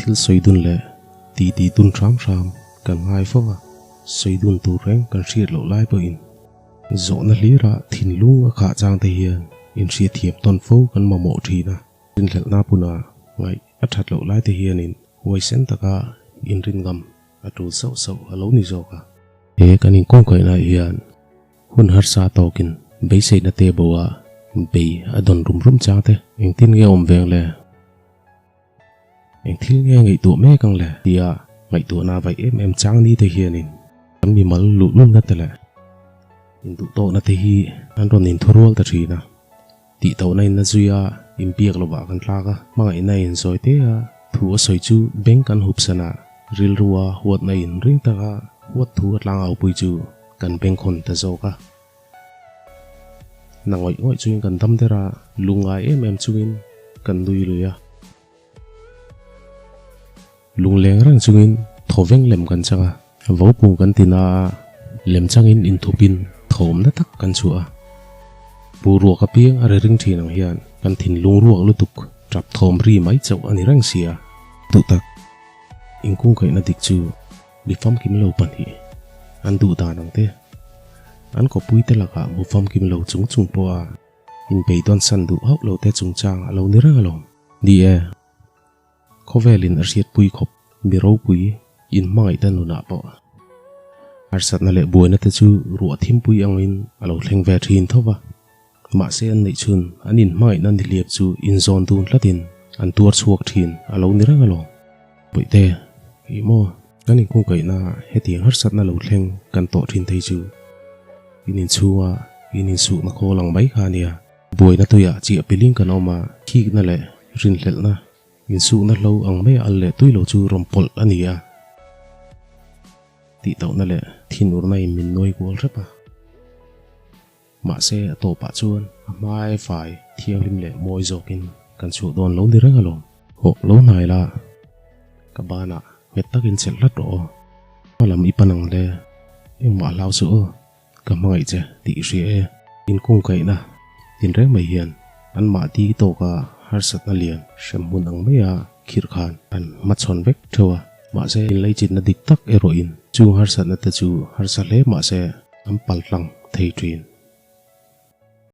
Thil sawi dun leh titi dun hram hram kan ngai fo va, sawi dun tur reng kan hriat loh lai pawhin zawhna hlira thinlung a khah chang te hian inhriatthiam tawn fo kan mamawh thin a. Rinhlelhna puna ngaih a that loh lai te hianin huaisen taka inrinngam a tul sauh sauh a lo ni zawk a. He kan inkawngkaihnaah hian hun harsa tawkin beiseina te bo a bei a dawn rum rum chang te engtin nge awm veng le? Eng thil nge ngaihtuah mek ang le? Tia ngaihtuahna vaih em em chang ni te hianin kan mimal luhlulna te leh induhtawhna te hi an rawn inthurual ta thin a. Tih tauhna in a zui a, inbiak lovah kan tlak a, hmangaihna in zawi te a, thu a sawi chu beng kan hup san a, rilrua huatna in ring taka huat thu a tlang aupui chu kan bengkhawn ta zawk a. Na ngawih ngawih chungin kan dam der a, lungngai em em chungin kan nui lui a. Lungleng reng chungin thawveng lem kan chang a, vopung kan ti na a, lem changin inthupin thawmna tak kan chhuah a. Pu ruak apiang a ri ring thin ang hian kan thinlung ruak lutuk tap thawm ri mai chauh a ni reng si a. Duhtak, inkungkaihna dik chu mi famkim lo pahnih an duh dan ang te, an kawpuite lakah hmu famkim lo chung chung pawha inbeidawn san duh hauh lo te chungchang a lo ni reng alawm. Ni e. Khawvelin a hriatpui khawp mi ropui in hmangaihna nunah pawh harsatna leh buaina te chu ruah thimpui angin a lo thleng ve thin tho va. Mahse an neih chhun an inhmangaihna nihliap chu inzawn dun tlatin an tuar chhuak thin a lo ni reng alawm. Bawihte, ih maw, kan inkungkaihna hetiang harsatna lo thleng kan tawh thin thei chu in inchhunga in insuhna khawl ang mai kha a nia. Buaina tuiah chiah piling kan awm a, khikna leh rinhlelhna, insukna hlo ang mai al leh tui lo chu rawn pawlh a ni a. Tihtauhna leh thinurna in min nuai kual hrep a. Mahse a tawpah chuan a hmai fai thianghlim leh mawi zawkin kan chhuah dawn lo ni reng alawm. Hawh lo hnai la, ka banah nghet takin chelh hlat rawh aw. Hmalam i pan ang le, engmah hlau suh aw. Ka hmangaih che tih i hria e. Inkungkaihna tinreng mai hian an mahni tawka harsatna lian hrem hmun ang maia khirh khan an hmachhawn vek theuh a. Mahse, inleichinna dik tak erawhin chung harsatna te chu harsa hle mahse an paltlang thei thin.